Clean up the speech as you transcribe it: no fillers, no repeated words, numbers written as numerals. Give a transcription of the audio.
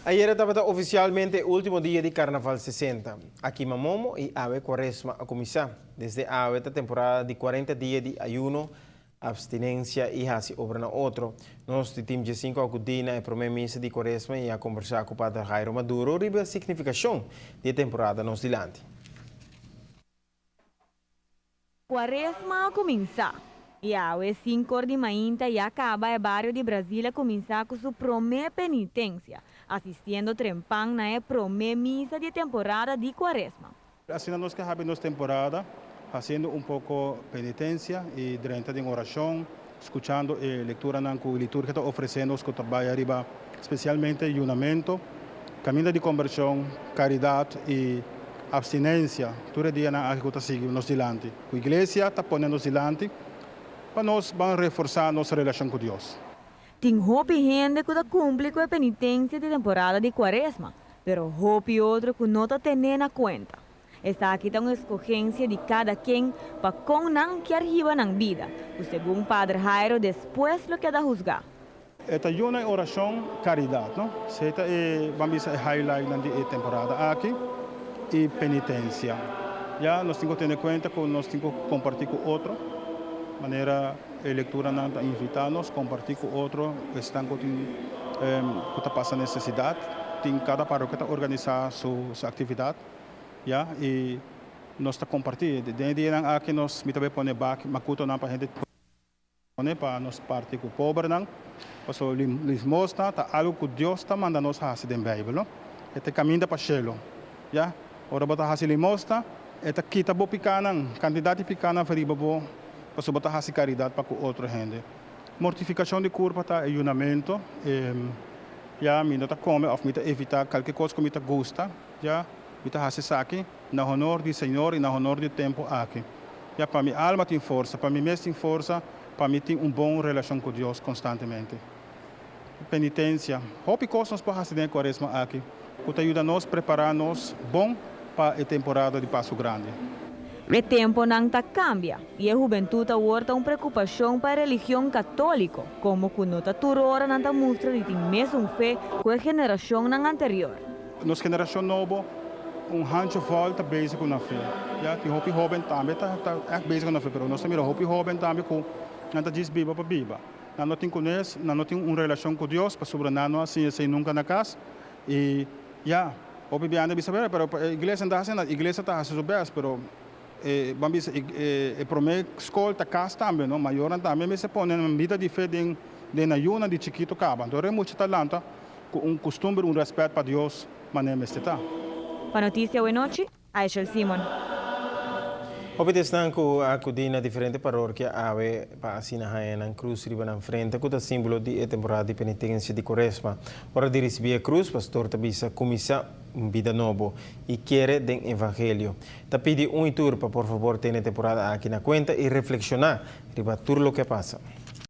Ayera tabata oficialmente e ultimo dia di Carnaval 60. A kima momo y awe Cuaresma a cuminsa. Desde awe ta temporada di 40 dia di ayuno, abstinencia y haci obra na otro. Nos di Team G5 a acudi na e prome misa di Cuaresma y a conversa cu Pater Jairo Maduro riba e significacion di e temporada nos dilanti. Cuaresma a cuminsa y awe cinc'or di mainta ya caba e bario di Brazil a cuminsa cu su prome penitencia, asistiendo trempan na e prome misa di e temporada di Cuaresma. Asina nos ke habi nos temporada haciendo un poco penitencia y drenta den oracion, scuchando e lecturanan cu liturgia ta ofrece nos cu ta bay ariba specialmente yunamento, caminda di conversion, caridad y abstinencia, tur e dianan aki cu ta sigui nos dilanti, cu iglesia ta pone nos dilanti pa nos ban reforsa nos relacion cu Dios. Tin hopi hende cu ta cumpli cu e penitencia di temporada di Cuaresma, pero hopi otro cu no ta tene na cuenta. Esaki ta un escogencia di cada ken pa con nan kier hiba nan bida, cu segun Pader Jairo despues lo keda husga. E ta yuna e oracion caridad, no? Esey ta e, ban bisa, e highlightnan di e temporada aki, y penitencia. Ya nos tin cu tene cuenta cu nos tin cu comparti cu otro, manera e lecturanan ta invita nos, comparti cu otro, esnan cu tin, cu ta pasa necesidad. Tin cada parroquia ta organisa su actividad, ya, y nos ta comparti. Den e dianan aki nos, mi ta bay pone bak macutonan pa hende pone pa nos parti cu pobernan, pasobra limosna ta algo cu Dios ta manda nos haci den Bijbel, no? E ta e caminda pa cielo, ya. Ora bo ta haci limosna, e ta kita bo picanan, cantidad di picanan for riba bo, pasobra bo ta haci caridad pa cu otro hende. Mortificacion di curpa ta e yunamento, ya, mi no ta come of mi ta evita calke cos cu mi ta gusta, ya, mi ta haci esaki na honor di Señor y na honor di e tempo aki. Ya pa mi alma tin forsa, pa mi mes tin forsa, pa mi tin un bon relacion cu Dios constantemente. Penitencia. Hopi cos nos por haci den e cuaresma aki cu ta yuda nos prepara nos bon pa e temporada di Pascu Grandi. E temponan ta cambia y e hubentud awor ta un preocupacion pa e religion catolico, como cu no ta tur ora nan ta mustra di tin mesun fe cu e generacionnan anterior. Nos generacion nobo un hancho vol ta bezig cu nan fe. Ya, tin hopi hoben tambe ta ta echt bezig cu nan fe, pero nos ta mira hopi hoben tambe cu nan ta djis biba pa biba. Nan no tin cunes, nan no tin un relacion cu Dios pasobra nan no a siña esey nunca na cas. Y ya, hopi bia nan ta bisa, pero pero e iglesia no ta haci nada. Iglesia ta haci su best, pero e ban bisa e e prome scol ta cas tambe, no. Mayornan tambe mester pone nan bida di fe den den nan yunan di chikito caba. Anto ora e mucha ta lanta cu un custumber, un respet pa Dios manera mester ta. Pa Noticia Awenochi, Aishel Simon. Hopi di esnan cu a acudi na diferente parorkia awe pa asina haña nan cruz riba nan frente cu ta simbolo di e temporada di penitencia di Cuaresma. Ora di ricibi e cruz, pastor ta bisa cuminsa un bida nobo y kere den evangelio. Ta pidi un y tur pa por fabor tene e temporada aki na cuenta y reflexiona riba tur loke a pasa.